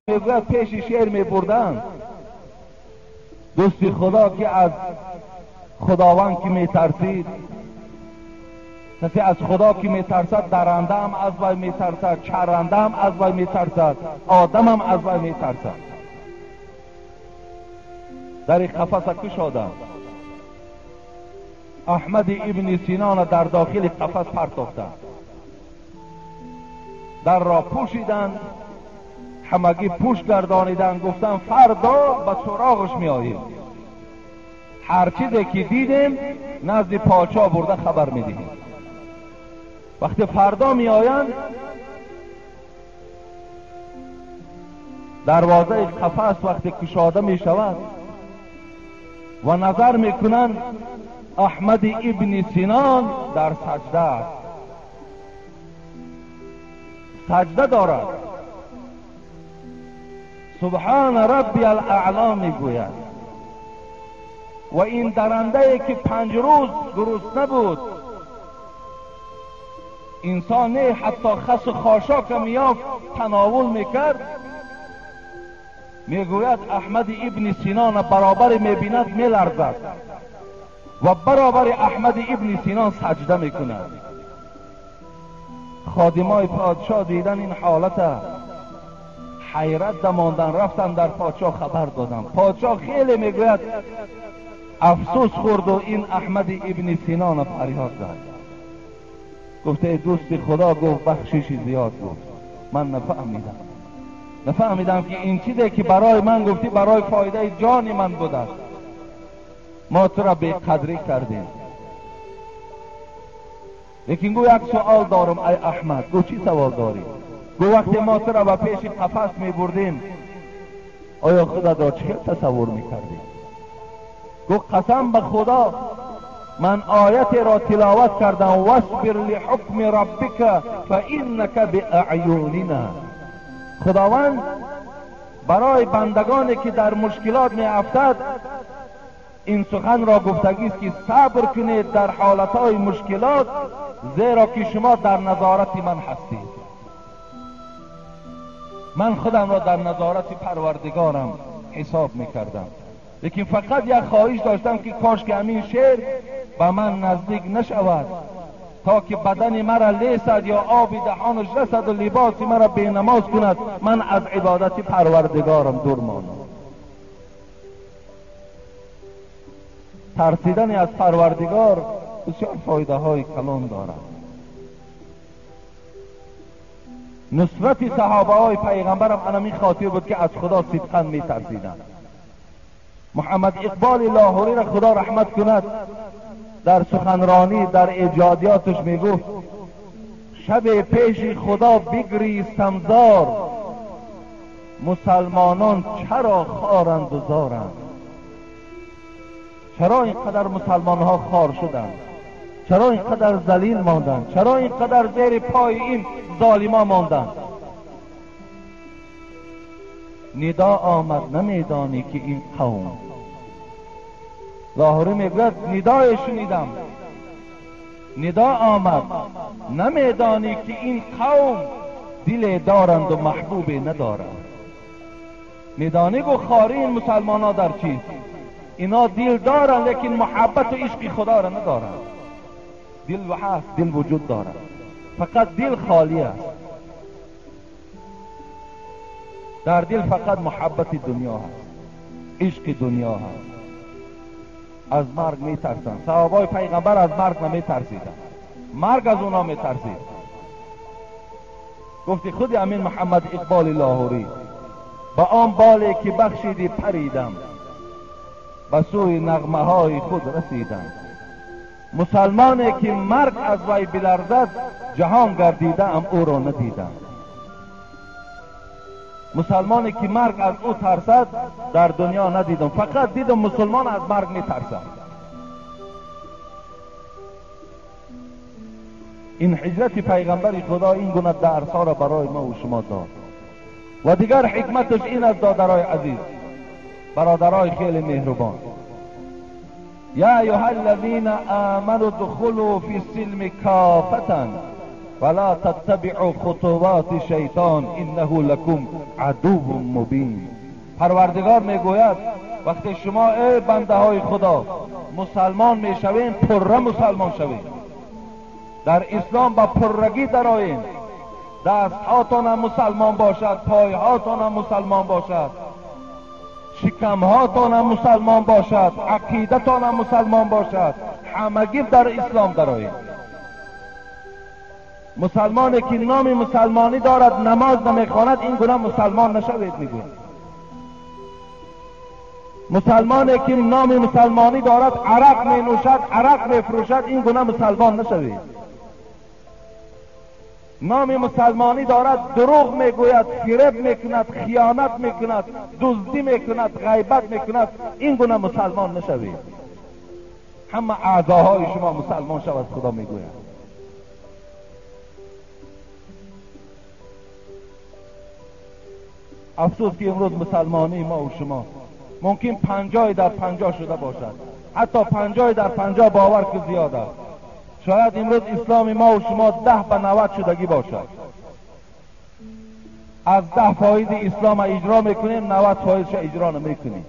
میگوید پیش شعر میبردند. دوستی خدا که از خداوند که میترسید، کسی از خدا که میترسد درنده هم از وی میترسد، چرنده هم از وی میترسد، آدم هم از وی میترسد. در قفس کشادند، احمد ابن سینا در داخل قفس پرتافتند، در را پوشیدند، همگی پوش گردانیدند، گفتند فردا به سراغش میآییم، هر چیزی که دیدیم نزد پادشاه برده خبر میدهیم. وقتی فردا میآیند، دروازه قفس وقتی کشاده میشود و نظر میکنند، احمد ابن سینان در سجده است، سجده دارد، سبحان ربی الاعلی میگوید. و این درنده که 5 روز گرسنه بود، انسان نه حتی خس و خاشاک میافت تناول میکرد، میگوید احمد ابن سینان برابر میبیند میلرزد و برابر احمد ابن سینان سجده میکند. خادمای پادشاه دیدن این حالت، حیرت دماندن، رفتن در پادشاه خبر دادن. پادشاه خیلی میگوید افسوس خورد و این احمد ابن سینان فریاد زد، گفته ای دوست خدا، گفت بخشش زیاد، گفت من نفهمیدم که این چیزی که برای من گفتی برای فایده جان من بوده است، ما تو را بی قدری کردیم. لیکن گو یک سوال دارم ای احمد. گو چی سوال داری؟ گو وقتی ما تو را به پیش قفس می بردیم آیا خدا را چه تصور می کردیم؟ گو قسم به خدا من آیت را تلاوت کردم، واصبر لحکم ربک فانک باعیننا. خداوند برای بندگانی که در مشکلات می افتد این سخن را گفتگی است که صبر کنید در حالتهای مشکلات، زیرا که شما در نظارت من هستید. من خودم را در نظارت پروردگارم حساب میکردم، لیکن فقط یک خواهش داشتم که کاش که همین شعر به من نزدیک نشود تا که بدن مرا لیسد یا آب دهانش رسد و لباس مرا بی نماز کند، من از عبادت پروردگارم دور مانم. ترسیدن از پروردگار بسیار فایده های کلان دارد. نصرت صحابه های پیغمبرم انمی خاطر بود که از خدا صدقا می ترسیدند. محمد اقبال لاهوری را خدا رحمت کند، در سخنرانی در ایجادیاتش می گفت شب پیش خدا بگریستم زار، مسلمانان چرا خارند و زارند؟ چرا اینقدر مسلمان ها خار شدند؟ چرا اینقدر ذلیل ماندند؟ چرا اینقدر زیر پای این ظالما ماندند؟ ندا آمد نمیدانی که این قوم. لاهوری میگوید ندای شنیدم، ندا آمد نمیدانی که این قوم دل دارند و محبوب ندارند. میدانی گو خاری این مسلمان ها در چیست؟ اینا دل دارند لیکن محبت و عشق خدا را ندارند. دل و هست، دل وجود دارد، فقط دل خالی است. در دل فقط محبت دنیا هست، عشق دنیا هست. از مرگ میترسند. صحابای پیغمبر از مرگ نمیترسیدند، مرگ از اونا میترسید. گفتی خود امین محمد اقبال لاهوری با آن بالی که بخشیدی پریدم، به سوی نغمه های خود رسیدم. مسلمانی که مرگ از وی بلرزد، جهان گردیده ام او را ندیدم. مسلمانی که مرگ از او ترسد در دنیا ندیدم، فقط دیدم مسلمان از مرگ میترسد. این هجرت پیغمبر خدا این گونه درس ها را برای ما و شما داد. و دیگر حکمتش این است دادرای عزیز، برادرای خیلی مهربان، یا ایها الذین آمنوا ادخلوا فی السلم کافة فلا تتبعوا خطوات الشیطان انه لکم عدو مبین. پروردگار میگوید وقتی شما ای بنده های خدا مسلمان میشوین، پره مسلمان شوین، در اسلام با پرگی درآیین، دستهاتان هم مسلمان باشد، پایهاتان هم مسلمان باشد، شکمهاتان هم مسلمان باشد، عقیدتان هم مسلمان باشد، همگی در اسلام درآیین. مسلمانی که نام مسلمانی دارد نماز نمیخواند، این گونه مسلمان نشوید. میگوید مسلمانی که نام مسلمانی دارد عرق می نوشد، عرق می فروشد، این گونه مسلمان نشوید. نام مسلمانی دارد دروغ میگوید، فریب میکند، خیانت میکند، دزدی میکند، غیبت میکند، این گونه مسلمان نشوید. همه اعضاهای شما مسلمان شود، خدا میگوید. افسوس که امروز مسلمانی ما و شما ممکن 50 در 50 شده باشد، حتی 50 در 50 باور که زیاد است. شاید امروز اسلام ما و شما 10 به 90 شدگی باشد. از 10 فایز اسلام اجرا میکنیم، 90 فایزش اجرا نمیکنیم.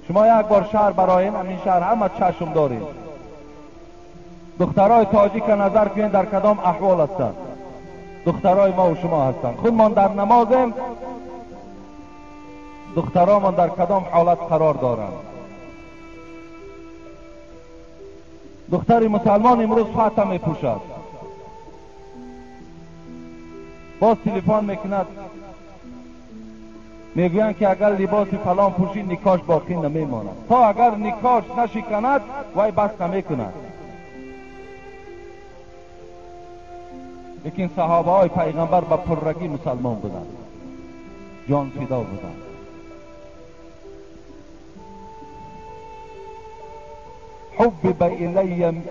شما یک بار شهر برایم، همین شهر همه چشم داریم. دخترای تاجیک نظر کنید در کدام احوال هستند. دخترای ما و شما هستند. خودمان در نمازیم، دخترانمان در کدام حالت قرار دارند. دختر مسلمان امروز فتح می پوشد، باز تلفن میکند، میگویند که اگر لباس فلان پوشی نکاش باقی نمیماند. تا اگر نکاش نشکند وای بس نمیکند. لیکن صحابه های پیغمبر به پرگی مسلمان بودند، جان فدا بودند. حبب الی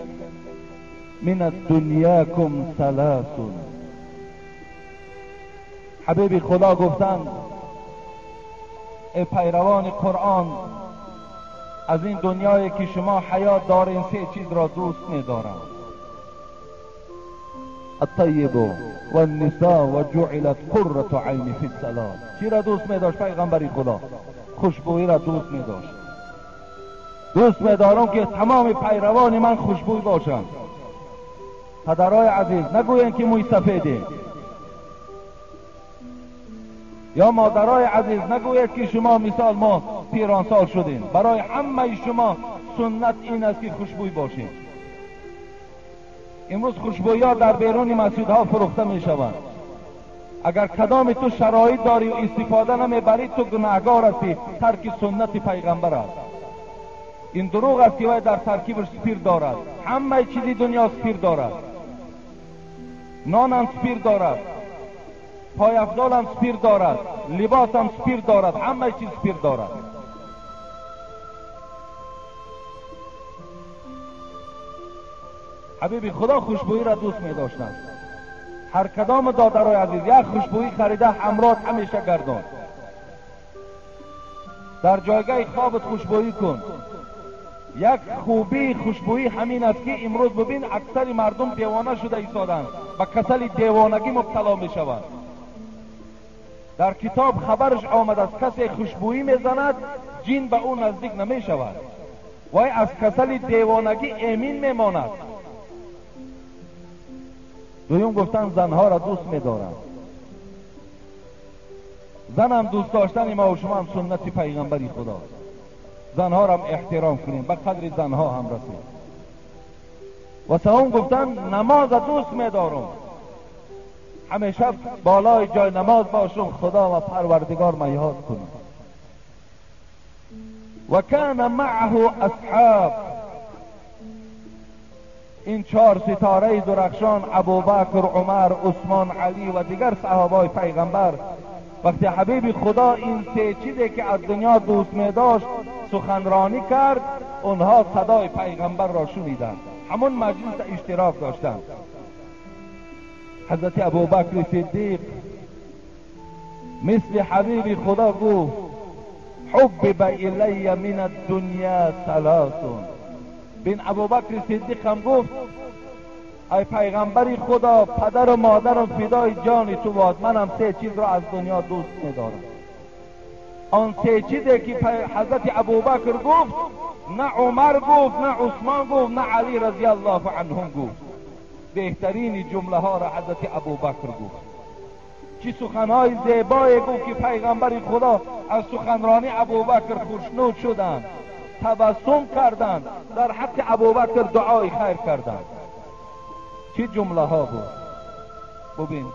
من الدنیاکم ثلاث. حبیب خدا گفتند ای پیروان قرآن، از این دنیایی که شما حیات دارین سه چیز را دوست می‌دارم: الطیب والنساء وجعلت قرة عین فی الصلاة. چی را دوست می‌داشت پیغمبر خدا؟ خوشبویی را دوست می‌داشت. دوست می‌دارم که تمام پیروان من خوشبوی باشند. پدرای عزیز نگویند که موی سفیده، یا مادرای عزیز نگوید که شما مثال ما پیرانسال شدیم. برای همه شما سنت این است که خوشبوی باشید. امروز خوشبویی ها در بیرون مسجدها فروخته می شوند. اگر کدام تو شرایط داری و استفاده نمیبری تو گناهگار هستی، ترک سنت پیغمبر است. این دروغ است که وی در ترکیبش سپیر دارد. همه چیزی دنیا سپیر دارد، نانم سپیر دارد، پای افضالم سپیر دارد، لباسم سپیر دارد، همه چیز سپیر دارد. حبیب خدا خوشبویی را دوست می داشتند. هر کدام دادرای عزیز یک خوشبویی خریده همراه همیشه گردان. در جایگاه خوابت خوشبویی کن. یک خوبی خوشبویی همین است که امروز ببین اکثر مردم دیوانه شده ایستادند، به کسل دیوانگی مبتلا می شوند. در کتاب خبرش آمد است کسی خوشبویی میزند جین به او نزدیک نمی شود، وای از کسل دیوانگی امین میماند. دویم گفتن زنها را دوست میدارند. زنم دوست داشتن ما و شما هم سنت پیغمبری خداست. زنها را هم احترام کنیم، به قدر زنها هم رسیم. و سوم گفتن نماز دوست میدارم، همیشه بالای جای نماز باشم، خدا و پروردگار ما یاد کنم. و کان معه اصحاب. این 4 ستاره درخشان، ابوبکر، عمر، عثمان، علی و دیگر صحابای پیغمبر، وقتی حبیب خدا این سه چیزی که از دنیا دوست می داشت سخنرانی کرد، اونها صدای پیغمبر را شنیدند، همون مجلس اشتراک داشتند. حضرت ابوبکر صدیق مثل حبیب خدا گفت حبب الی من الدنیا ثلاث. بین ابوبکر صدیق هم گفت ای پیغمبر خدا، پدر و مادرم فدای جان تو باد، منم سه چیز را از دنیا دوست می‌دارم. آن سه چیزی که حضرت ابوبکر گفت، نه عمر گفت، نه عثمان گفت، نه علی رضی الله عنهم گفت. بهترین جمله ها را حضرت ابوبکر گفت. چه سخنهای زیبایی گفت که پیغمبر خدا از سخنرانی ابوبکر خوشنود شدند، تبسم کردند، در حق ابوبکر دعای خیر کردند. چه جمله ها بود. ببین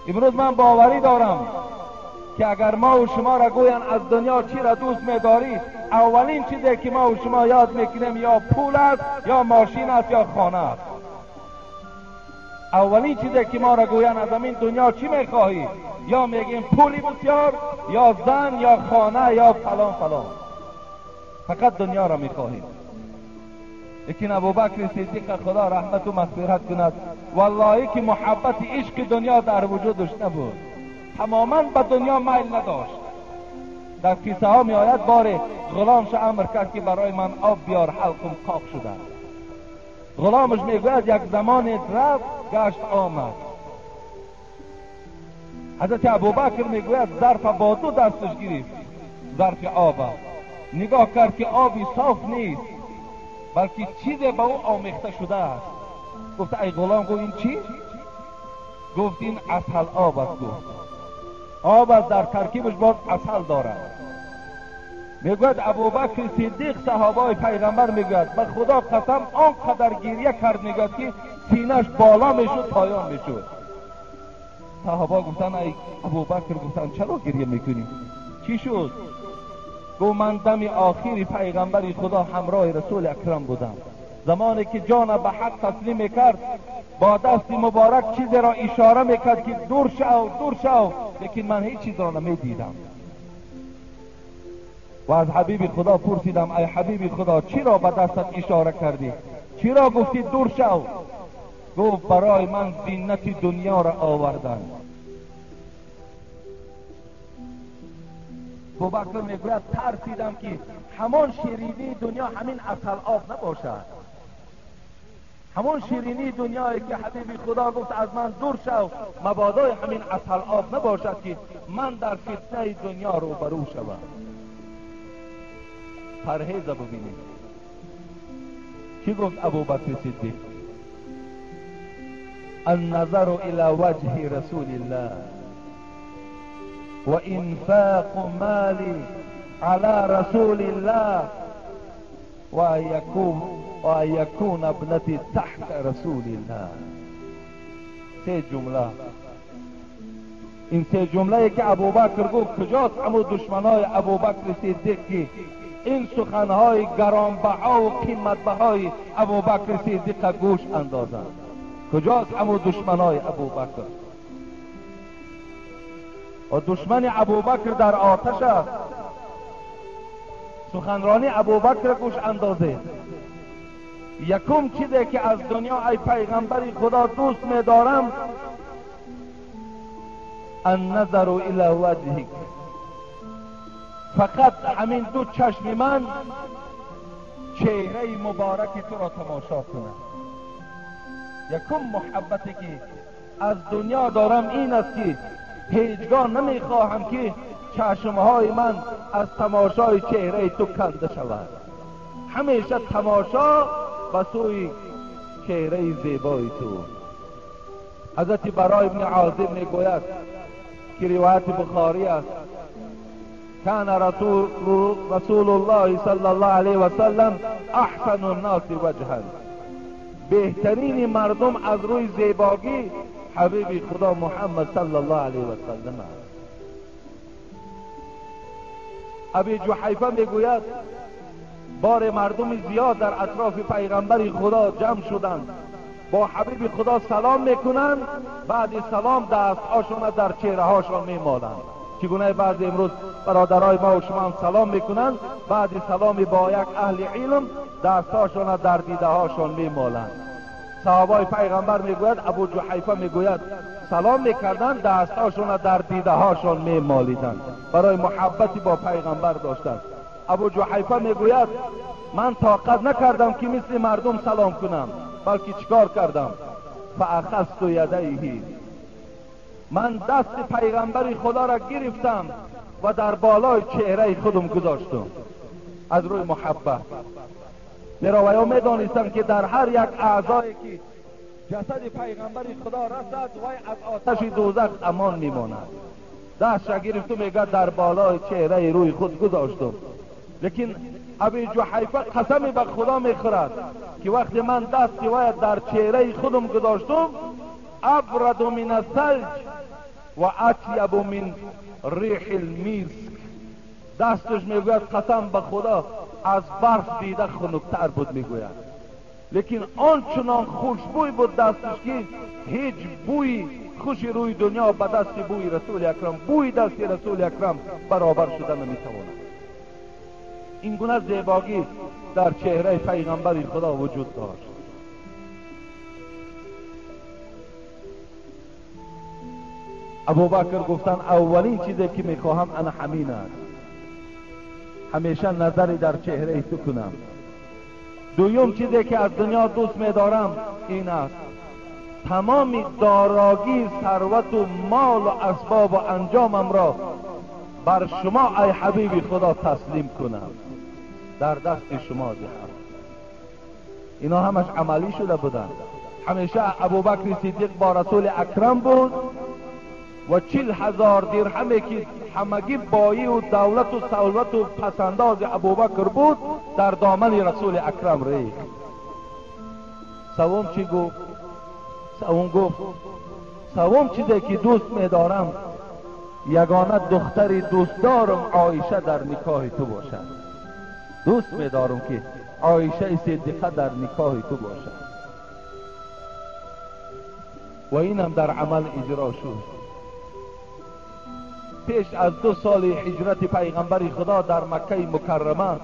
امروز من باوری دارم که اگر ما و شما را گویند از دنیا چی را دوست می‌داری، اولین چیزی که ما و شما یاد میکنیم یا پول است، یا ماشین است، یا خانه است. اولین چیزی که ما را گویند از این دنیا چی میخواهی، یا میگیم پولی بسیار، یا زن، یا خانه، یا فلان فلان. فقط دنیا را میخواهیم. لیکن ابوبکر صدیق خدا رحمت و مغفرت کند، والله که محبت عشق دنیا در وجودش نبود، تماما به دنیا میل نداشت. در کیسه ها می آید بار غلامش امر کرد که برای من آب بیار، حلقم قاق شده. غلامش میگوید یک زمان رفت گشت آمد. حضرت ابوبکر میگوید ظرف با دو دستش گرفت، ظرف آب، نگاه کرد که آبی صاف نیست، بلکه چیزی به او آمیخته شده است. گفت ای غلام، گفت این چی؟ گفت این عسل آب است. گفت آب است، در ترکیبش باز عسل دارد. میگوید ابوبکر صدیق صحابای پیغمبر میگوید به خدا قسم آنقدر گریه کرد، میگوید که سینه‌اش بالا میشد پایان میشد. صحابا گفتن ای ابوبکر، گفتن چرا گریه میکنی؟ چی شد؟ گفت من دم آخری پیغمبر خدا همراه رسول اکرم بودم، زمانی که جان به حق تسلیم میکرد با دست مبارک چیزی را اشاره میکرد که دور شو دور شو، لیکن من هیچ چیز را نمیدیدم. و از حبیب خدا پرسیدم ای حبیب خدا چی را به دستت اشاره کردی؟ چی را گفتی دور شو؟ گفت برای من زینت دنیا را آوردن. ابوبکر میگوید ترسیدم که همان شیرینی دنیا همین عسل آب نباشد، همان شیرینی دنیایی که حبیب خدا گفت از من دور شو، مبادای همین عسل آب نباشد که من در فتنه دنیا روبرو شوم. پرهیز ببینید چی گفت ابوبکر صدیق؟ النظر الى وجه رسول الله و انفاق مالی على رسول الله و یکون ابنتی تحت رسول الله. سه جمله، این سه جمله که ابوبکر گفت کجاست همون دشمنای ابوبکر صدیق که این سخنهای گرانبها و قیمتبهای ابوبکر صدیق گوش اندازند؟ کجاست همون دشمنای ابوبکر؟ و دشمن ابوبکر در آتش است. سخنرانی ابوبکر گوش اندازه. یکم چیزی که از دنیا ای پیغمبر خدا دوست می‌دارم النظر الی وجهک، فقط همین دو چشم من چهره مبارک تو را تماشا کنم. یکم محبتی که از دنیا دارم این است که هیچگاه نمیخواهم که چشمهای من از تماشای چهره تو کنده شود، همیشه تماشا به سوی چهره زیبای تو. حضرت برای ابن عازب میگوید که روایت بخاری است، کان رسول الله صلی الله علیه و سلم احسن الناس وجها، بهترین مردم از روی زیباگی حبیب خدا محمد صلی الله علیه و سلم است. ابی جحیفه میگوید بار مردم زیاد در اطراف پیغمبر خدا جمع شدند، با حبیب خدا سلام میکنند، بعد سلام دستهاشون در چهره هاشون میمالند. چگونه بعضی امروز برادرای ما و شما هم سلام میکنند، بعد سلام با یک اهل علم دستهاشون در دیده هاشون میمالند. صحابای پیغمبر میگوید، ابو جحیفه میگوید سلام میکردند، دستهاشون در دیده هاشون میمالیدند، برای محبتی با پیغمبر داشتند. ابو جحیفه میگوید من طاقت نکردم که مثل مردم سلام کنم، بلکه چیکار کردم؟ فاخذت یدیه، من دست پیغمبر خدا را گرفتم و در بالای چهره خودم گذاشتم از روی محبت. زیرا ویا میدانستم که در هر یک اعضایی که جسد پیغمبر خدا رسد وی از آتش دوزخ امان میماند. دست را گرفتم، میگه در بالای چهره روی خود گذاشتم. لیکن ابی جحیفه قسم به خدا میخورد که وقتی من دست وی در چهره خودم گذاشتم، ابرد من الثلج و اطیب من ریح المسک، دستش میگوید قسم به خدا از برف دیده خنکتر بود میگوید، لیکن آنچنان خوشبوی بود دستش که هیچ بوی خوش روی دنیا به دست بوی رسول اکرم، بوی دست رسول اکرم برابر شده نمیتواند. این گونه زیبایی در چهره پیغمبر خدا وجود داشت. ابوبکر گفتن اولین چیزی که میخواهم انا همین است، همیشه نظری در چهره تو کنم. دویم چیزی که از دنیا دوست میدارم این است، تمام داراگی، ثروت و مال و اسباب و انجامم را بر شما ای حبیب خدا تسلیم کنم، در دست شما دهم. اینا همش عملی شده بودند. همیشه ابوبکر صدیق با رسول اکرم بود و 40,000 درهمی که همگی بایی و دولت و ثروت و پسنداز ابوبکر بود در دامن رسول اکرم ریخت. سوم چی گفت؟ سوم گفت سوم چیزی که دوست می‌دارم یگانه دختری دوست دارم عایشه در نکاح تو باشد. دوست می‌دارم که عایشه صدیقه در نکاح تو باشد. و اینم در عمل اجرا شد. پیش از 2 سال هجرت پیغمبر خدا در مکه مکرمه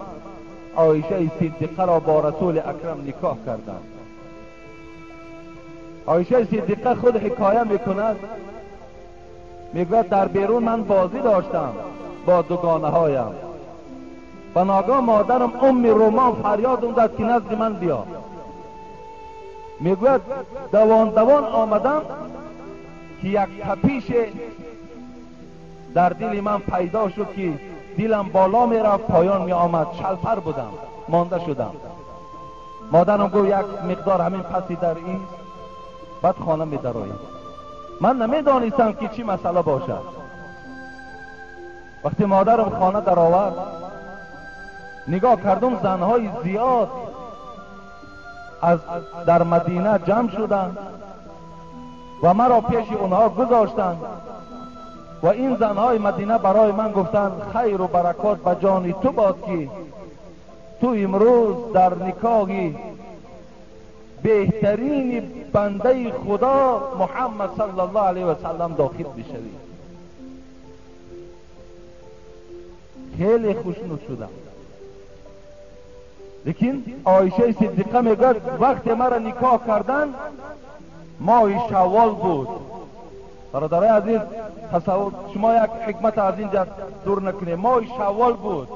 عایشه صدیقه را با رسول اکرم نکاح کردند. عایشه صدیقه خود حکایه میکند، میگوید در بیرون من بازی داشتم با دوگانه هایم و ناگاه مادرم ام رومان فریاد زد که نزد من بیا. میگوید دوان دوان آمدم که یک تپیش در دل من پیدا شد که دلم بالا میرفت پایان می آمد، شلپر بودم، مانده شدم. مادرم گفت یک مقدار همین پسی در این بعد خانه می درآید. من نمیدانستم که چی مسئله باشد. وقتی مادرم خانه در آورد نگاه کردم زنهای زیاد از در مدینه جمع شدند و مرا پیش اونها گذاشتند و این زنهای مدینه برای من گفتند خیر و برکات به جان تو باد که تو امروز در نکاح بهترین بنده خدا محمد صلی الله علیه و سلم داخل بشوی. خیلی خوشنود شدم. لیکن عایشه صدیقه میگوید وقتی مرا نکاح کردن ماه شوال بود. برادرای عزیز تصور شما یک حکمت از اینجا دور نکنید. ماه شوال بود،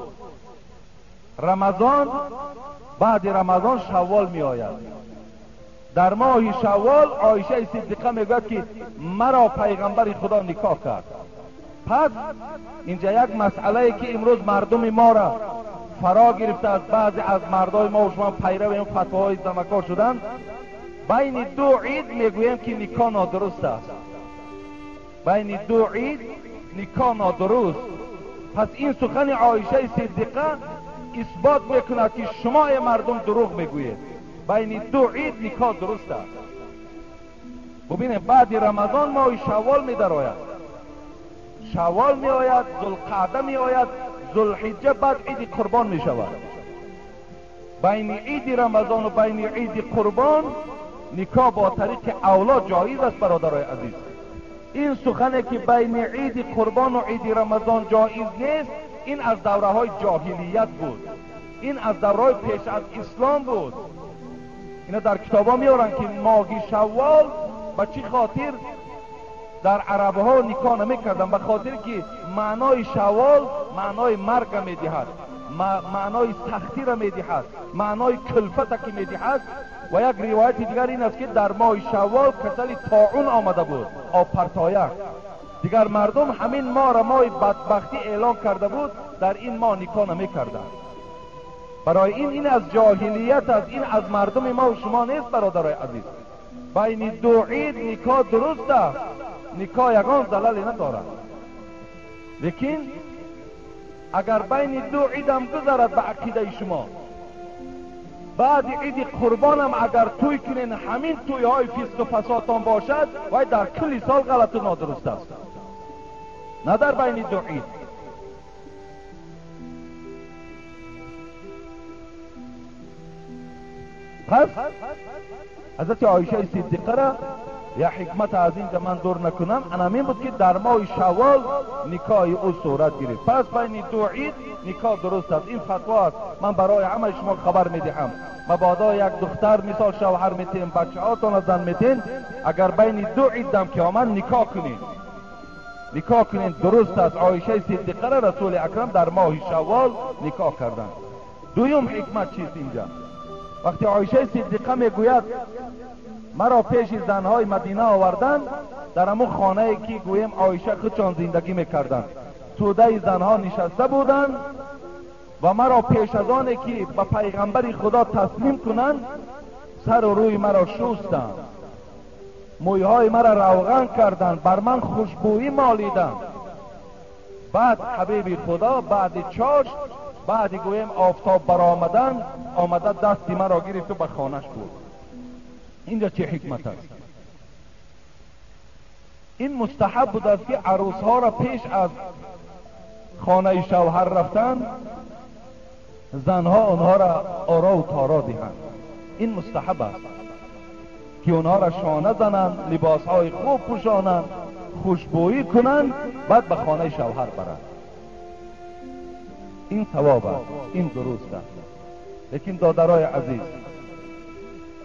رمضان، بعد رمضان شوال می آید. در ماه شوال عایشه صدیقه میگوید که مرا پیغمبر خدا نکاح کرد. پس اینجا یک مسئله که امروز مردم ما را فرا گرفته از بعضی از مردای ما و شما پیرو این فتواهای زمکا شدن، بین دو عید میگویم که نکاح نادرست است. بین دو عید نکاح نادرست. پس این سخن عایشه صدیقه اثبات میکند که شما مردم دروغ میگویید. بین دو عید نکاح درست است. ببینید بعد رمضان ماه شوال میدرآید، شوال میآید، ذوالقعده میآید، ذوالحجه، بعد عید قربان میشود. بین عید رمضان و بین عید قربان نکاح با طریق اولا جایز است. برادرای عزیز این سخنه که بین عید قربان و عید رمضان جایز نیست، این از دوره های جاهلیت بود، این از دوره های پیش از اسلام بود. اینا در کتابا میارن که ماه شوال به چی خاطر در عرب ها نکاح نمیکردن؟ به خاطر که معنای شوال معنای مرگ میدهد. معنای سختی را میدهد، معنای کلفت که میدهد. و یک روایت دیگر این است که در ماه شوال کسل طاعون آمده بود، آب پرتایک. دیگر مردم همین ماه را ماه بدبختی اعلام کرده بود، در این ماه نکاح نمیکردند. برای این از جاهلیت است، این از مردم ما و شما نیست برادرای عزیز. بین دو عید نکاح درست است، نکاح یگان زلل ندارد، لیکن اگر بین دو عید هم گذرد به عقیده شما، بعد عید قربان هم اگر توی کنین، همین توی های فسق و فسادتان باشد، وای در کل سال غلط و نادرست است، نه در بین دو عید. پس حضرت عایشه صدیقه را یا حکمت از اینجا من دور نکنم، انامین بود که در ماه شوال نکاح او صورت گرفت. پس بین دو عید نکاح درست است، این فتوا است، من برای همه شما خبر میدهم. مبادا یک دختر مثال شوهر میتین، بچه هاتون زن میتین، اگر بین دو عید دم که آمد نکاح کنین، نکاح کنین درست است. عایشه صدیقه را رسول اکرم در ماه شوال نکاح کردند. دویم حکمت چیست اینجا؟ وقتی عایشه صدیقه میگوید مرا پیش زنهای مدینه آوردند، در همون خانه که گوییم عایشه خودشان زندگی میکردند، توده زنها نشسته بودند و مرا پیش از آن که به پیغمبر خدا تسلیم کنند، سر و روی مرا شستند، مویهای مرا روغن کردند، بر من خوشبویی مالیدند. بعد حبیب خدا بعد چاشت، بعد گوییم آفتاب برآمدن، آمده دستی مرا گرفت و به خانهش برد. اینجا چه حکمت است؟ این مستحب بود است که عروسها را پیش از خانه شوهر رفتن، زنها آنها را آرا و تارا دهند. این مستحب است که آنها را شانه زنند، لباسهای خوب پوشانند، خوشبویی کنند، بعد به خانه شوهر برند. این ثواب است، این درست است. لیکن دادرای عزیز،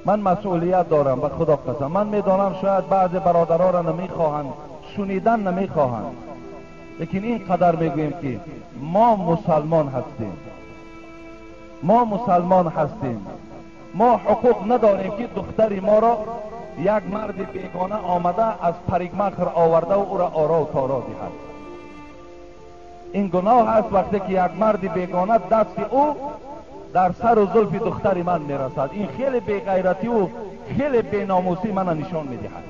من مسئولیت دارم به خدا قسم. من میدانم شاید بعض برادرها را نمیخواهند، شنیدن نمیخواهند، لیکن این قدر میگوییم که ما مسلمان هستیم، ما مسلمان هستیم، ما حقوق نداریم که دختری ما را یک مرد بیگانه آمده از پریگمخر آورده و او را آرا و تارا دهد. این گناه است وقتی که یک مرد بیگانه دست او در سر و زلف دختر من میرسد. این خیلی بیغیرتی و خیلی بیناموسی من نشان میدهد.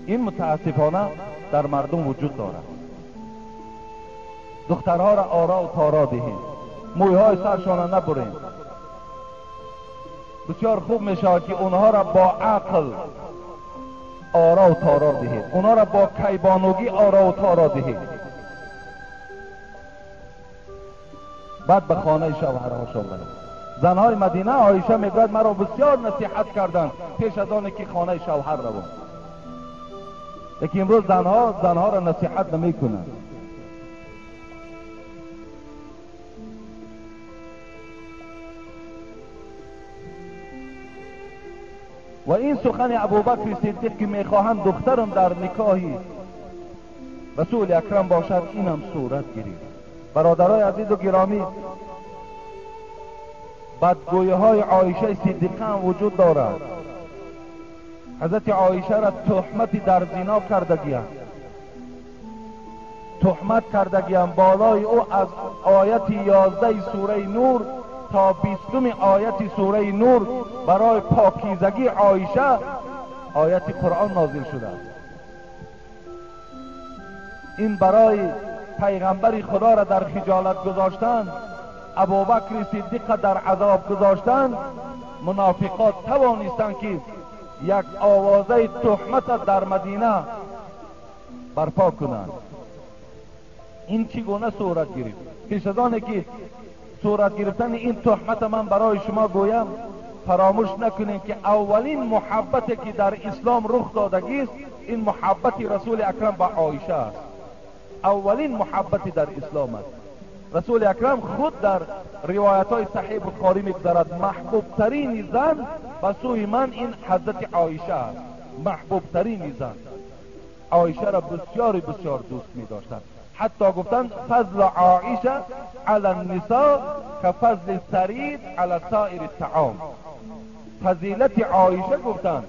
این متاسفانه در مردم وجود دارد. دخترها را آرا و تارا دهیم، مویهای سرشان را نبریم. بسیار خوب میشود که اونها را با عقل آرا و تارا دهید، اونها را با کیبانوگی آرا و تارا دهید، بعد به خانه شوهرهاشان برند. زنهای مدینه، عایشه میگوید مرا بسیار نصیحت کردند پیش از آن که خانه شوهر روم. لیکن امروز زنها را نصیحت نمیکنند. و این سخن ابوبکر صدیق که میخواهند دخترم در نکاحی رسول اکرم باشد، اینم صورت گرفت. برادرای عزیز و گرامی، بدگویی های عایشه صدیقه هم وجود دارد. حضرت عایشه را تهمتی در زنا کردگی‌اند، تهمت کردگی‌اند. بالای او از آیت 11 سوره نور تا 20 آیت سوره نور برای پاکیزگی عایشه آیت قرآن نازل شده است. این برای پیغمبر خدا را در خجالت گذاشتن، ابوبکر صدیق در عذاب گذاشتن، منافقات توانستند که یک آوازه تهمت در مدینه برپا کنند. این چگونه صورت گرفت؟ پیش از آن که صورت گرفتن این تهمت من برای شما گویم، فراموش نکنید که اولین محبتی که در اسلام رخ دادگی است، این محبت رسول اکرم با عایشه است. اولین محبتی در اسلام است. رسول اکرم خود در روایت های صحیح بخاری میگذرد محبوب ترین زن به سوی من این حضرت عایشه است. محبوب ترین زن عایشه را بسیار بسیار دوست می داشتند. حتی گفتند فضل عایشه علی النساء کفضل الثرید علی سایر الطعام. فضیلت عایشه گفتند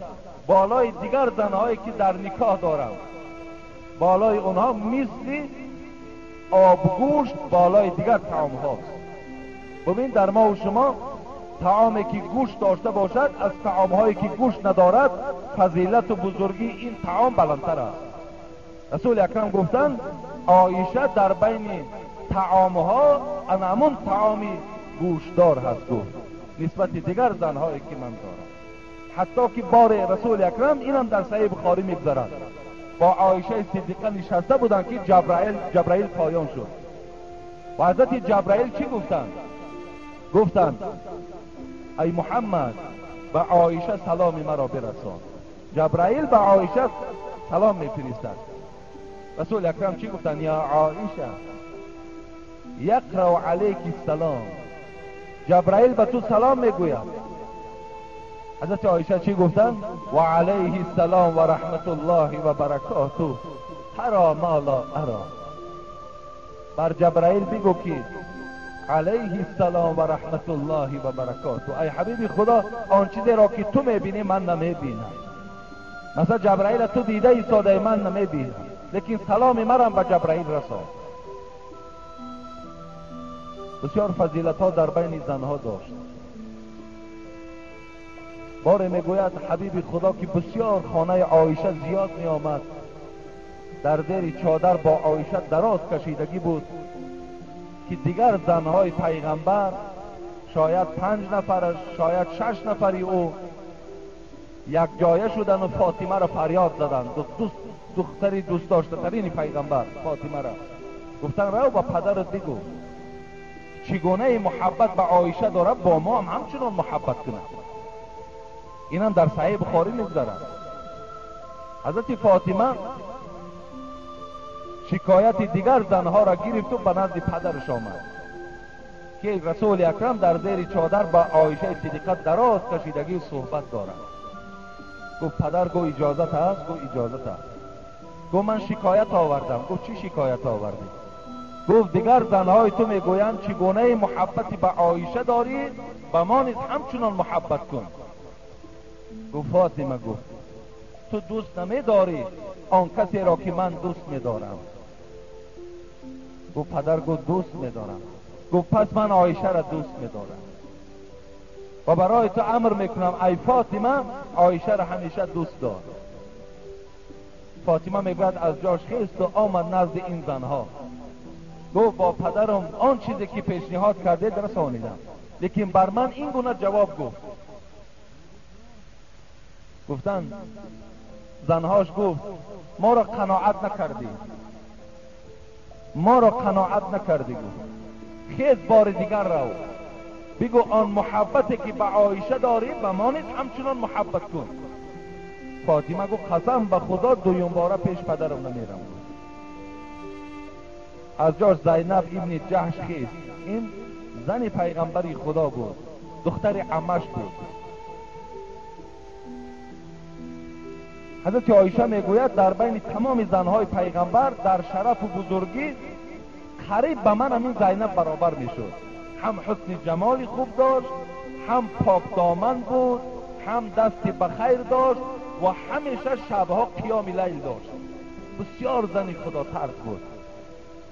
بالای دیگر زنهایی که در نکاح دارند، بالای اونها مثل آبگوشت بالای دیگر طعام هاست. ببین در ما و شما طعامی که گوشت داشته باشد از طعام هایی که گوشت ندارد فضیلت و بزرگی این طعام بلندتر است. رسول اکرم گفتند عایشه در بین طعام ها همون طعامی گوشتدار هست گفت نسبت دیگر زنهایی که من دارم. حتی که بار رسول اکرم اینم در صحیح بخاری میگذرد، با عایشه صدیقه نشسته بودند که جبرائیل پایان شد و حضرت جبرائیل چی گفتند؟ گفتند ای محمد به عایشه سلام مرا برسان. جبرائیل به عایشه سلام میفرستد. رسول اکرم چی گفتند؟ یا عایشه یقرأ علیک السلام، جبرائیل به تو سلام میگوید. حضرت عایشه چی گفتند؟ و علیه السلام و رحمت الله و برکاته ترا ما لا ارا. بر جبرائیل بگو که علیه السلام و رحمت الله و برکاته، ای حبیب خدا آن چیزی را که تو میبینی من نمیبینم. مثلا جبرائیل تو دیده ایستاده من نمیبینم، لیکن سلام مرم به جبرائیل رسان. بسیار فضیلت ها در بین زنها داشت. باره میگوید حبیب خدا که بسیار خانه عایشه زیاد می آمد، در زیر چادر با عایشه دراز کشیدگی بود که دیگر زنهای پیغمبر شاید 5 نفرش شاید 6 نفری او یک جایه شدن و فاطمه را فریاد زدند، دختری دوست داشته ترین پیغمبر فاطمه را گفتن رو با پدرت بگو چگونه محبت به عایشه داره با ما هم همچنان محبت کنه. اینم در صحیح بخاری میگذرد. حضرت فاطمه شکایت دیگر زنها را گرفت و به نزد پدرش آمد که رسول اکرم در زیر چادر با عایشه صدیقه دراز کشیدگی صحبت دارد. گفت پدر، گفت اجازت هست؟ گفت اجازت هست. گفت من شکایت آوردم. گفت چی شکایت آوردی؟ گفت دیگر زنهای تو میگویند چگونه محبتی به عایشه داری به ما نیز همچنان محبت کن. گفت فاطمه، گفت تو دوست نمیداری آن کسی را که من دوست میدارم. گفت پدر، گفت دوست میدارم. گفت پس من عایشه را دوست میدارم و برای تو امر میکنم ای فاطمه عایشه را همیشه دوست دار. فاطمه میگوید از جاش خیست و آمد نزد این زنها. گفت با پدرم آن چیزی که پیشنهاد کرده رسانیدم، لیکن بر من این گونه جواب گفت. گفتن زنهاش گفت ما را قناعت نکردی، ما را قناعت نکردی. گفت خیز بار دیگر رو بگو آن محبتی که به عایشه داری به ما نیز همچنان محبت کن. فاطمه گفت قسم به خدا دویم باره پیش پدرم نمیرم. از جاش زینب ابن جحش خیست. این زن پیغمبری خدا بود، دختر عمش بود. حضرت عایشه میگوید در بین تمام زنهای پیغمبر در شرف و بزرگی قریب به من همین زینب برابر میشد. هم حسن جمال خوب داشت، هم پاک دامن بود، هم دست به خیر داشت و همیشه شبها قیام لیل داشت. بسیار زن خدا ترس بود،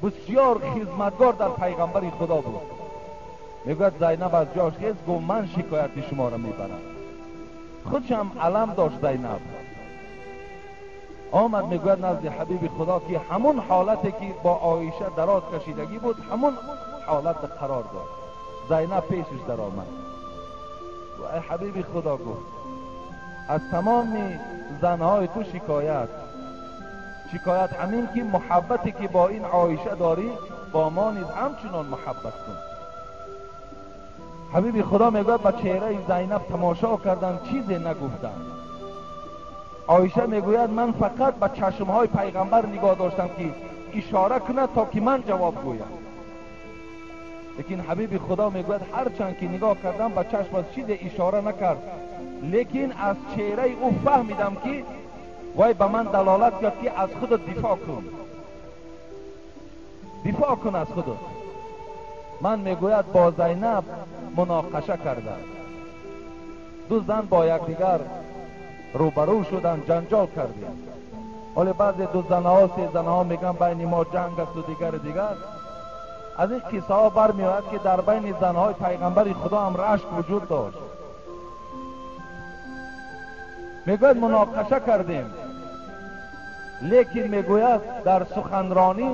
بسیار خدمتگار در پیغمبر خدا بود. میگوید زینب از جاش خیز گفت من شکایت شما را میبرم. خودش هم علم داشت زینب. آمد میگوید نزد حبیب خدا که همون حالتی که با عایشه دراز کشیدگی بود همون حالت قرار داد. زینب پیشش در آمد و ای حبیب خدا، گفت از تمام زنهای تو شکایت، شکایت همین که محبتی که با این عایشه داری با ما نیز همچنان محبت کن. حبیب خدا میگوید به چهره زینب تماشا کردن، چیزی نگفتن. عایشه میگوید من فقط به چشمهای پیغمبر نگاه داشتم که اشاره کند تا که من جواب گویم. لیکن حبیب خدا میگوید هرچند که نگاه کردم به چشم از چیز اشاره نکرد، لیکن از چهره او فهمیدم که وای به من دلالت کرد که از خود دفاع کن. Дифоъ кун аз худат. Ман мегӯяд бо Зайнаб муноқаша кардам. Ду зан бо якдигар рӯбарӯ шуданд, ҷанҷол кардем. Ҳоле баъзе ду занаҳо, се занаҳо мегӯянд байни мо ҷанг аст ва дигари дигар. Аз ин қиссаҳо бармеояд ки дар байни занҳои пайғамбари Худо ҳам рашк вуҷуд дошт. Мегӯяд муноқаша кардем, лекин мегӯяд дар суханронӣ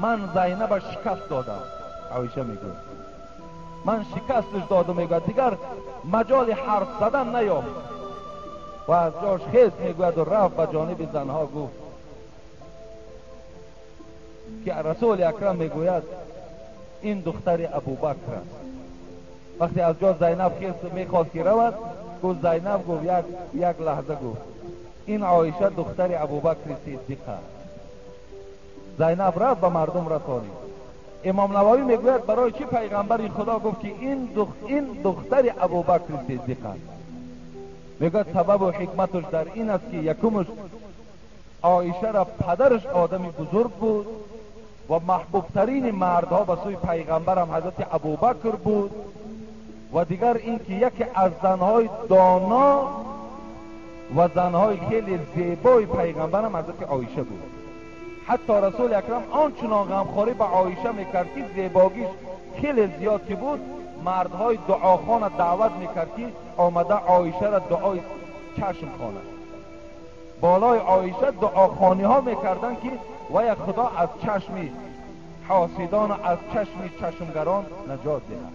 ман Зайнаба шикаст додам. Оиша мегӯяд ман шикасташ додам, мегӯяд дигар маҷоли ҳарф задан наёфт ва аз ҷош хест, мегӯяд, рафт ба ҷониби занҳо гуфт ки Расули Акрам мегӯяд ин духтари Абубакр аст. Вақте аз ҷо Зайнаб хест мехост ки равад, гуфт Зайнаб, гуфт як лаҳза, гуфт ин Оиша духтари Абубакри Сиддиқ аст. Зайнаб рафт ба мардум расонид. Имом Нававӣ мегӯяд барои чӣ пайғамбари Худо гуфт ки ин духтари Абубакри Сиддиқ аст? Мегӯяд сабабу ҳикматаш дар ин аст ки якумаш Оишаро падараш одами бузург буд ва маҳбубтарини мардҳо ба сӯи пайғамбарам ҳазрати Абубакр буд, ва дигар ин ки яке аз занҳои доно ва занҳои хеле зебои пайғамбарам ҳазрати Оиша буд. Ҳатто Расули Акрам ончунон ғамхорӣ ба Оиша мекард ки зебогиш хеле зиёд ки буд, мардҳои дуохона даъват мекард ки омада Оишаро дуои чашм хонад. Болои Оиша дуохониҳо мекарданд ки вая Худо аз чашми ҳосидону аз чашми чашмгарон наҷот диҳад.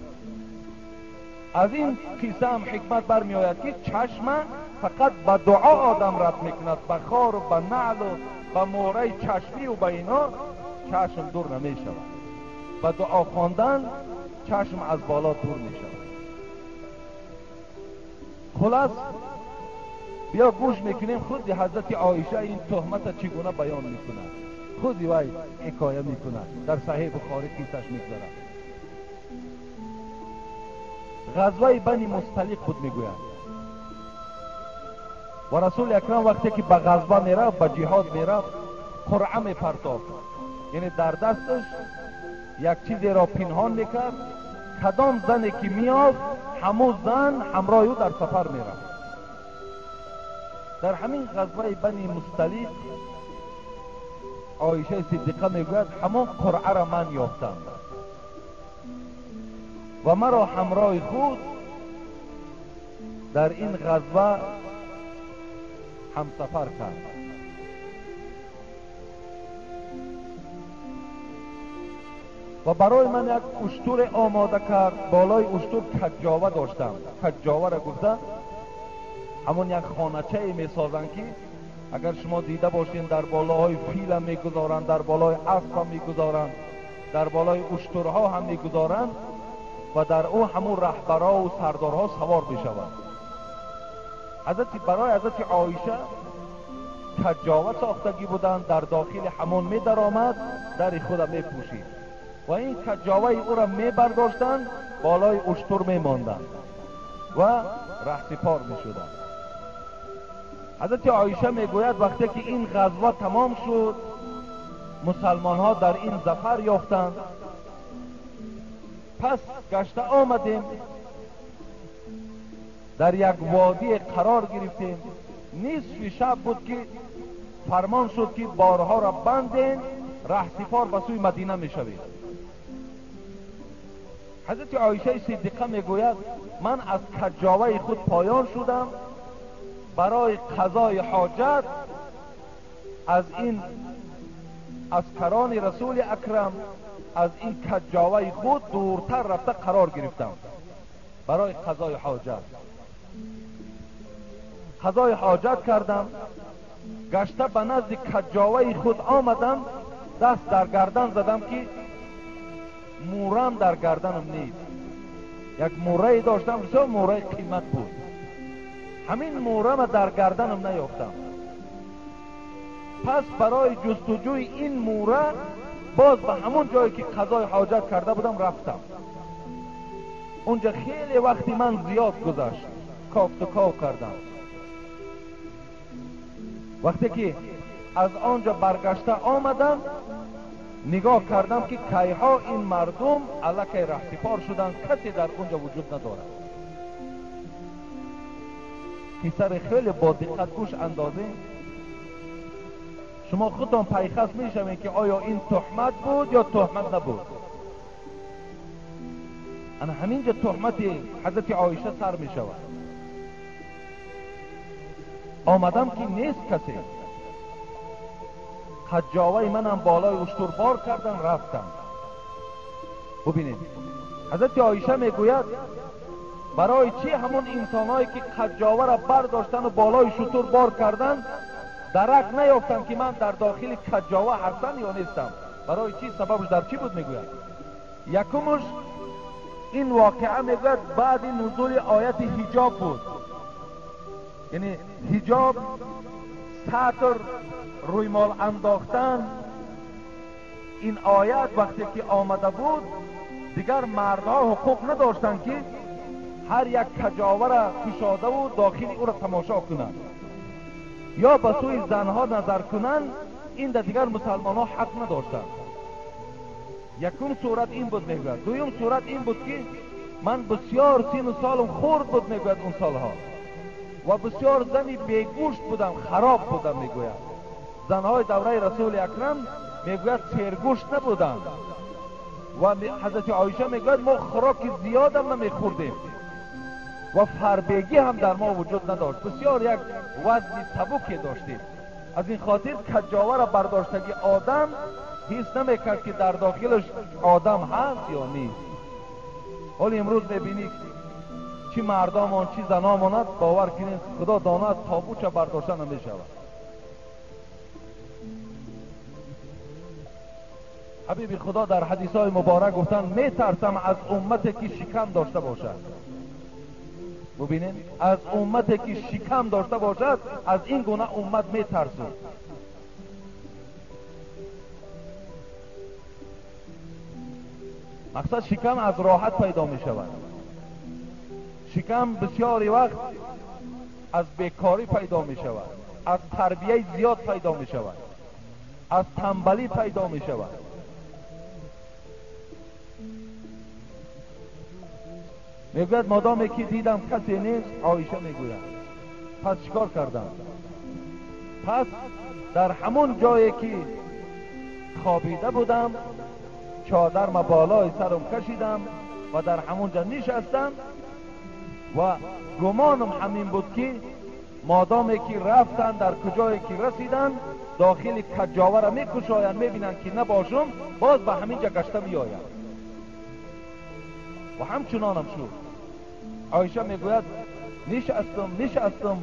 Аз ин қисса ҳам ҳикмат бармеояд ки чашма фақат ба дуо одам рад мекунад, ба хору ба наълу ба мӯҳраи чашмию ба ино чашм дур намешавад. Ба дуо хондан чашм аз боло дур мешавад. Хулас биё гӯш мекунем худи ҳазрати Оиша ин туҳмата чӣ гуна баён мекунад, худи вай ҳикоя мекунад. Дар Саҳеҳи Бухорӣ қиссаш мегузарад. Ғазваи Бани Мусталиқ буд, мегӯяд, ва Расули Акрам вақте ки ба ғазва мерафт, ба ҷиҳод мерафт, қуръа мепартофт, яъне дар дасташ як чизеро пинҳон мекард. Кадом зане ки меёфт, ҳамун зан ҳамроҳи ӯ дар сафар мерафт. Дар ҳамин ғазваи Бани Мусталиқ Оишаи Сиддиқа мегӯяд ҳамон қуръаро ман ёфтам ва маро ҳамроҳи худ дар ин ғазва ҳамсафар кард. Ва барои ман як уштуре омода кард. Болои уштур каҷҷова доштам. Каҷҷоваро гуфта ҳамон як хоначае месозанд ки агар шумо дида бошед дар болоҳои фил ҳам мегузоранд, дар болои асп ҳам мегузоранд, дар болои уштурҳо ҳам мегузоранд ва дар ӯ ҳамун раҳбаро ва сардорҳо савор мешаванд. Барои ҳазрати Оиша каҷҷова сохтагӣ буданд, дар дохили ҳамон медаромад, дари худа мепӯшид ва ин каҷҷоваи ӯро мебардоштанд, болои уштур мемонданд ва раҳсипор мешуданд. Ҳазрати Оиша мегӯяд вақте ки ин ғазва тамом шуд, мусалмонҳо дар ин зафар ёфтанд. Пас гашта омадем, дар як водие қарор гирифтем. Нисфи шаб буд ки фармон шуд ки борҳоро бандем, раҳсипор ба сӯи Мадина мешавем. Ҳазрати Оишаи Сиддиқа мегӯяд ман аз каҷҷоваи худ поён шудам барои қазои ҳоҷат аз ин аскарони Расули Акрам, аз ин каҷҷоваи худ дуртар рафта қарор гирифтам барои қазои ҳоҷат. Қазои ҳоҷат кардам, гашта ба назди каҷҷоваи худ омадам, даст дар гардан задам ки мӯрам дар гарданам нест. Як мӯрае доштам, бисёр мӯраи қимат буд. Ҳамин мӯрама дар гарданам наёфтам. Пас барои ҷустуҷӯи ин мӯра боз ба ҳамон ҷое ки қазои ҳоҷат карда будам рафтам. Унҷа хеле вақти ман зиёд гузашт, кофту ков кардам. Вақте ки аз он ҷо баргашта омадам, нигоҳ кардам ки кайҳо ин мардум аллакай раҳсипор шуданд, касе дар онҷо вуҷуд надорад. Қиссаро хеле бо диққат гӯш андозем. Шумо худтон пайхас мешавед ки оё ин туҳмат буд ё туҳмат набуд. Ана ҳаминҷо туҳмати ҳазрати Оиша сар мешавад. Омадам ки нест касе. Қаҷҷоваи манам болои уштур бор кардан рафтам. Бубинед, ҳазрати Оиша мегӯяд барои чӣ ҳамон инсонҳое ки қаҷҷоваро бардоштану болои шутур бор кардан дарак наёфтам ки ман дар дохили каҷҷова ҳастам ё нестам? Барои чӣ? Сабабш дар чӣ буд мегӯяд? Якумш ин воқеа мегӯяд баъди нузули ояти ҳиҷоб буд. Яъне ҳиҷоб, сатр, рӯймол андохтан, ин оят вақте ки омада буд дигар мардҳо ҳуқуқ надоштанд ки ҳар як каҷовара кушодаву дохили ӯро тамошо кунанд ё ба сӯи занҳо назар кунанд. Ин да дигар мусалмонҳо ҳақ надоштанд. Якум сурат ин буд мегӯяд. Дуюм сурат ин буд ки ман бисёр сину солам хурд буд мегӯяд он солҳо ва бисёр зани бегӯшт будам, хароб будам мегӯяд. Занҳои давраи Расули Акрам мегӯяд сергӯшт набуданд ва ҳазрати Оиша мегӯяд мо хӯроки зиёдам намехӯрдем ва фарбегӣ ҳам дар мо вуҷуд надошт. Бисёр як вазни сабуке доштем. Аз ин хотир каҷҷоваро бардоштаги одам ҳис намекард ки дар дохилаш одам ҳаст ё нест. Ҳоли имрӯз мебинӣ чӣ мардомон чӣ заномонад, бовар кунед Худо донад тобуча бардошта намешавад. Ҳабиби Худо дар ҳадисҳои муборак гуфтанд метарсам аз уммате ки шикам дошта бошад. Бубинед, аз уммате ки шикам дошта бошад, аз ин гуна уммат метарсам. Мақсад шикам аз роҳат пайдо мешавад. Шикам бисёри вақт аз бекорӣ пайдо мешавад, аз тарбияи зиёд пайдо мешавад, аз танбалӣ пайдо мешавад. Мегӯяд модоме ки дидам касе нест, Оиша мегӯяд пас чикор кардам? Пас дар ҳамон ҷое ки хобида будам чодарма болои сарам кашидам ва дар ҳамон ҷо нишастам ва гумонам ҳамин буд ки модоме ки рафтанд дар куҷое ки расиданд дохили каҷҷоваро мекушоянд, мебинанд ки набошум, боз ба ҳамин ҷо гашта меоянд. Ва ҳамчунонам шуд. Оиша мегӯяд нишастум,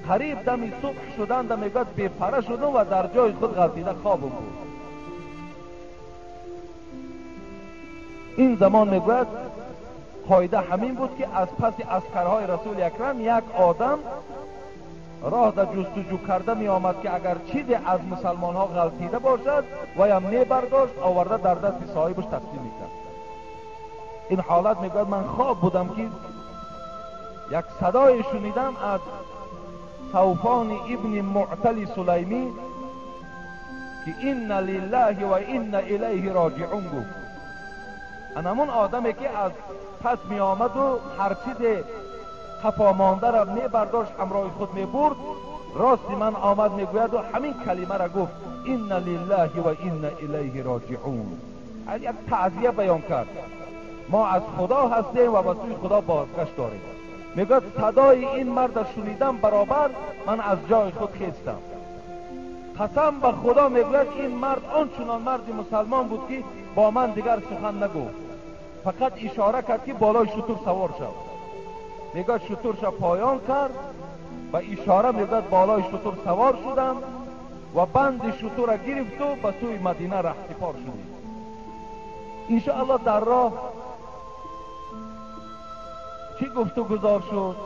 қариб дами субҳ шуданда мегӯяд бепара шудум ва дар ҷои худ ғалтида хобам буд. Ин замон мегӯяд қоида ҳамин буд ки аз паси аскарҳои Расули Акрам як одам роҳ да ҷустуҷӯ карда меомад ки агар чизе аз мусалмонҳо ғалтида бошад ваям мебардошт, оварда дар дасти соҳибаш тақсим мекард. Ин ҳолат мегӯяд ман хоб будам ки як садое шунидам аз Савфони ибни Муътали Сулаймӣ ки инна лиллаҳи ва инна илайҳи роҷиун гуфт. Анамон одаме ки аз пас меомаду ҳар чизе қафомондаро мебардошт ҳамроҳи худ мебурд, рости ман омад мегӯяду ҳамин калимаро гуфт инна лиллаҳи ва инна илайҳи роҷиун. Як таъзия баён кард. Мо аз Худо ҳастем ва ба сӯи Худо бозгашт дорем. Мегӯяд садои ин марда шунидам баробар ман аз ҷои худ хестам. Қасам ба Худо мегӯяд ин мард он чунон марди мусалмон буд ки бо ман дигар сухан нагуфт, фақат ишора кард ки болои шутур савор шав. Мегӯяд шутурша поён кард ба ишора мегӯяд болои шутур савор шудам ва банди шутурра гирифту ба сӯи Мадина раҳсипор шудем. Иншоаллоҳ дар роҳ чӣ гуфту гузор шуд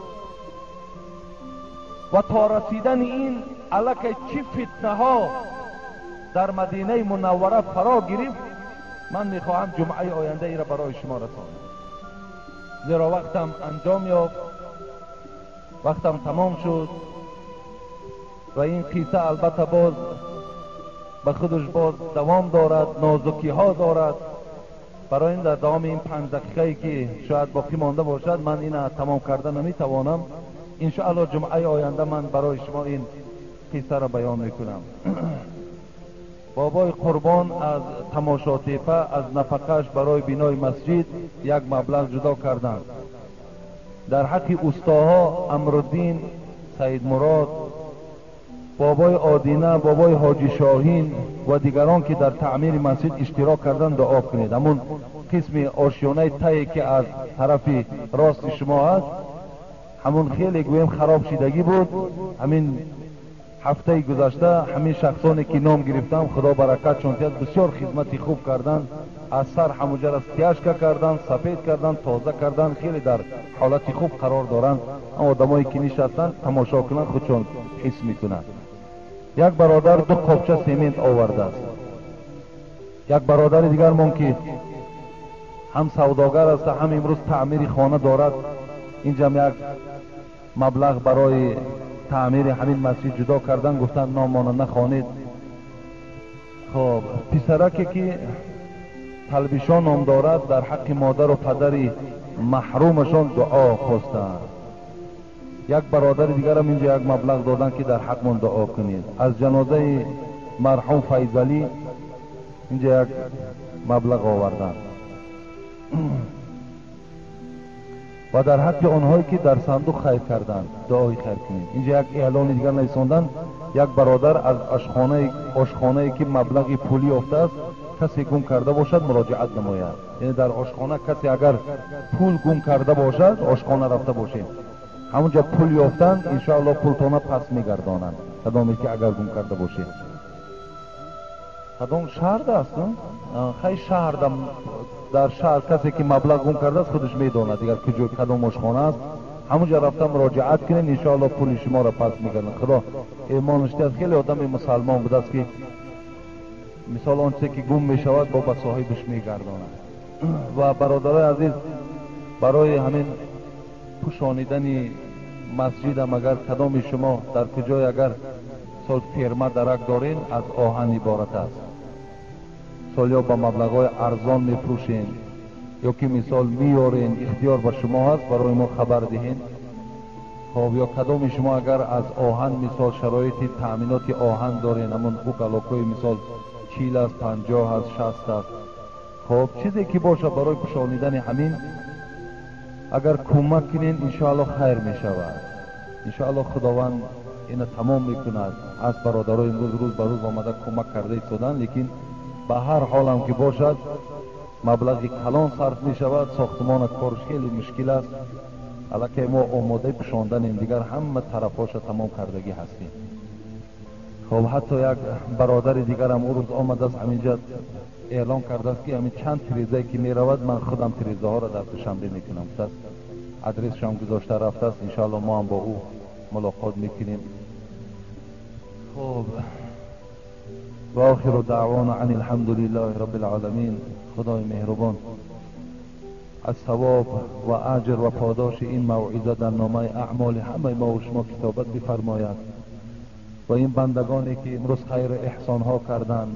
ва то расидани ин аллакай чӣ фитнаҳо дар Мадинаи Мунаввара фаро гирифт, ман мехоҳам ҷумъаи ояндаиро барои шумо расонам. Зеро вақтам анҷом ёфт, вақтам тамом шуд ва ин қисса албатта боз به خودش باز دوام دارد، نازکی ها دارد. برای این در دوام این 5 دقیقه‌ای که شاید باقی مانده باشد من این تمام کرده نمیتوانم. انشاءالله جمعه آینده من برای شما این قصه را بیان میکنم. بابای قربان از تماشاتیپه از نفقهش برای بینای مسجد یک مبلغ جدا کردند. در حق استاها امرالدین، سید مراد، بابای آدینه، بابای حاجی شاهین و دیگران که در تعمیر مسجد اشتراک کردند دعا کنید. همون قسم آشیانه تایی که از طرف راست شما هست، همون خیلی گویم خراب شدگی بود. همین هفته گذشته همین شخصانی که نام گرفتم خدا برکتشون دهد، بسیار خدمت خوب کردند. از سر همونجا را تیاشکا کردن، سفید کردن، تازه کردن، خیلی در حالت خوب قرار دارند. آدمایی که نشستن تماشا کنند خودشون حس میکنند. یک برادر 2 قابچه سیمنت آورده است. یک برادر دیگر من که هم سوداگر است هم امروز تعمیر خانه دارد، اینجا یک مبلغ برای تعمیر همین مسجد جدا کردن، گفتن نامانه نخوانید. خب پسرکی که تلبیشان نام دارد در حق مادر و پدر محرومشان دعا خواستند. یک برادر دیگرم اینجا یک مبلغ دادن که در حق من دعا کنید. از جنازه مرحوم فیضعلی اینجا یک مبلغ آوردن. و در حق آنهایی که در صندوق خیر کردند دعای خیر کنید. اینجا یک اعلان دیگر نویساندن، یک برادر از آشخانه‌ای که مبلغ پولی یافته است کسی گم کرده باشد مراجعت نماید. یعنی در آشخانه کسی اگر پول گم کرده باشد، آشخانه رفته باشیم، همونجا پول یافتند انشاءالله پولتانه پس میگردانند. کدامی که اگر گم کرده باشید. کدام شهر است؟ خیلی شهر در شهر کسی که مبلغ گم کرده است خودش میداند دیگر کجا کدام آشخانه است. همونجا رفتم مراجعت کنین انشاءالله پول شما را پس میگردانند. خدا ایمانش دهد. خیلی آدم مسلمان بوده است که مثال آنچه که گم میشود با به صاحبش میگرداند. و برادرای عزیز، برای همین پوشانیدن مسجد هم اگر کدام شما در کجای اگر سال فیرما درک دارین از آهن عبارت است، سال یا با مبلغ ارزان میفروشین یا که مثال میارین، اختیار با شما هست، برای ما خبر دهین. خب یا کدام شما اگر از آهن مثال شرایط تأمینات آهن دارین، همون اوگالاکوی مثال 40 است، 50 است، 60 است، خب چیزی که باشه برای پوشانیدن همین اگر کمک کنین انشاءالله خیر می شود. انشاءالله خداوند اینو تمام میکند. از برادرای امروز روز به روز آمده کمک کرده ایستادن، لیکن به هر حال هم که باشد مبلغ کلان صرف می شود. ساختمان کارش خیلی مشکل است. الکی ما آماده پوشاندنیم، دیگر همه طرفاش تمام کردگی هستیم. خب حتی یک برادر دیگرم او روز آمده است همینجا اعلام کرده است که همین چند تریزه که می رود من خودم تریزه ها را در دوشنبه میکنم. پس ادرسش هم گذاشته رفته است، انشاءالله ما هم با او ملاقات میکنیم. خب و آخر دعوانا عن الحمد لله رب العالمین. خدای مهربان از ثواب و اجر و پاداش این موعظه در نامه اعمال همه ما و شما کتابت بفرماید و این بندگانی که امروز خیر احسان ها کردند.